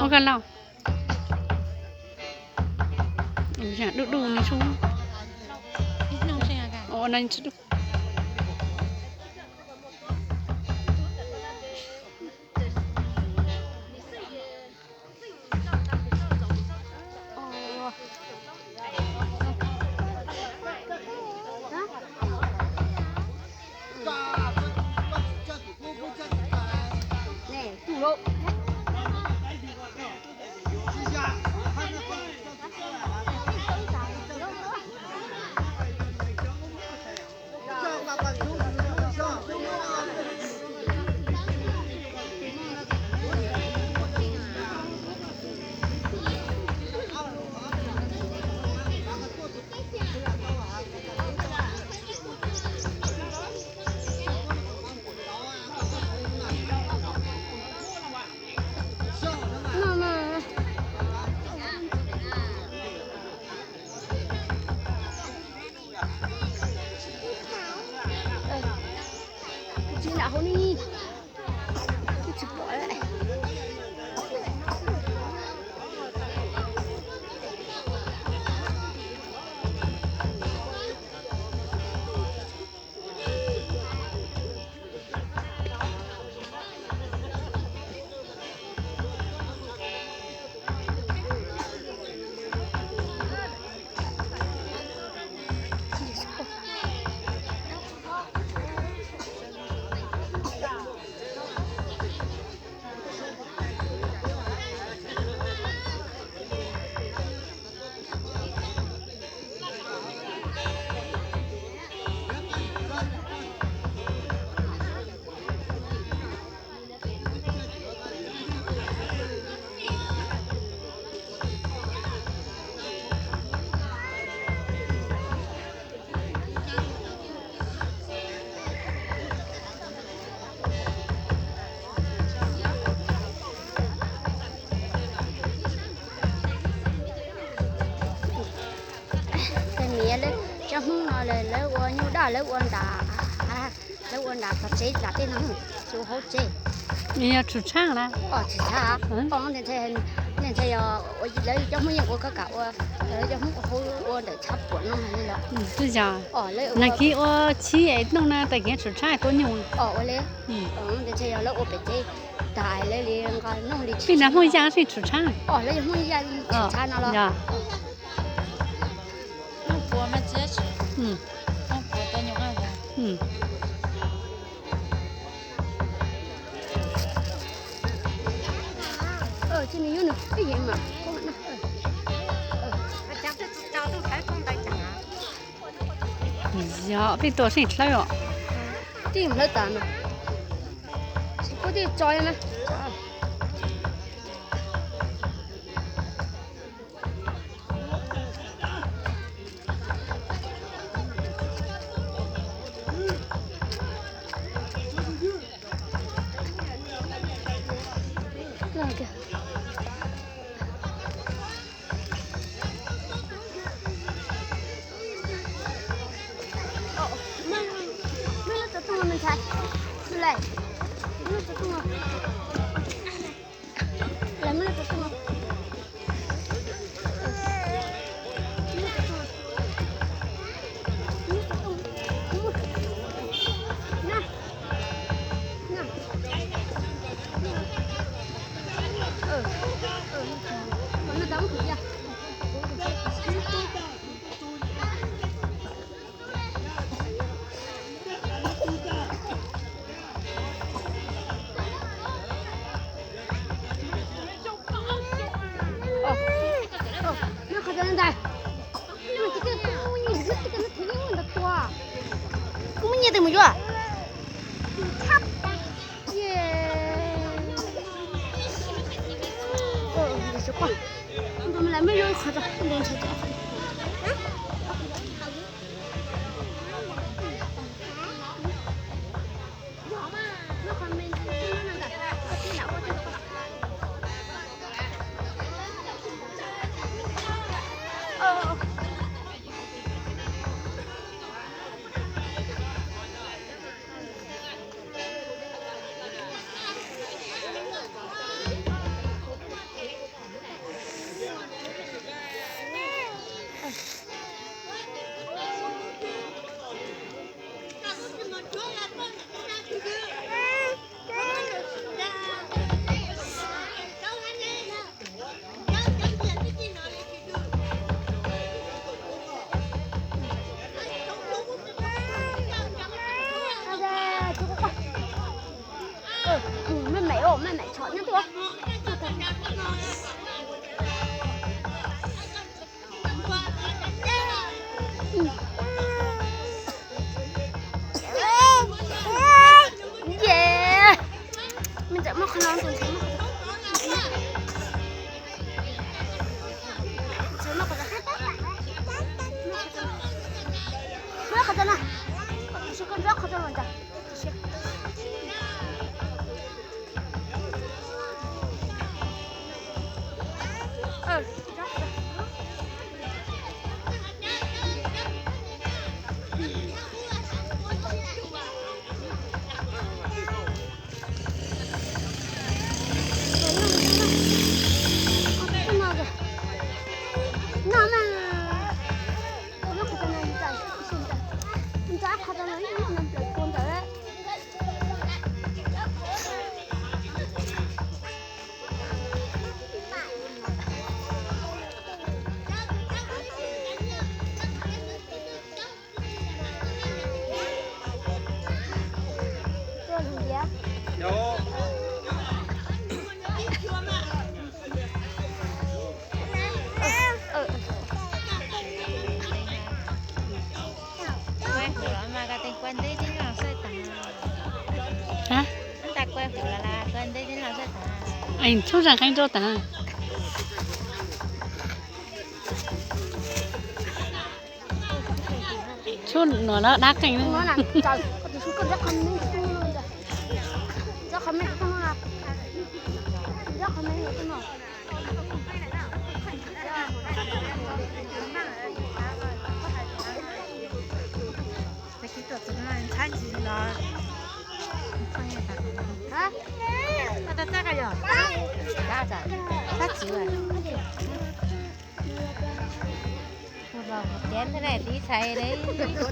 Ua ka lauj. Ua duj duj ni sub. Ua no tsis duj. Tsis nram hauv ni. Tsis pom. Tej niam lawv cov Hmoob no lawv ua nyuj daj lawv ua nram, lawv ua nram qhov tsev nram tej no, tsis ua hauv tsev. Nws yog tshwm tshaj na. Tshwm tshaj. Nej ntshai yog lawv cov Hmoob yeej ua koj kam ua, lawv cov Hmoob ua hauv ua ntawm tshav puam no li los. Nag kis ua tshib es noj na, tag kis tshwm tshaj tua nyuj. Ua li. Ntshai yog lawv ua pem tsev tas lawv li nqa noj li. Peb nrad Hmoob Yaj tseem tshwm tshaj. Lawv yog Hmoob Yaj tshwm tshaj no los. Yog peb tua seej hlawb os. Tij hlawb tas mas. Tsis pub tij tso na. Kuv muab nyiaj twg mus yuav? Txhob zam qeej rau tas. Tshuaj no dab qeej. Mus los mus ceev thiab na, tib txhais li.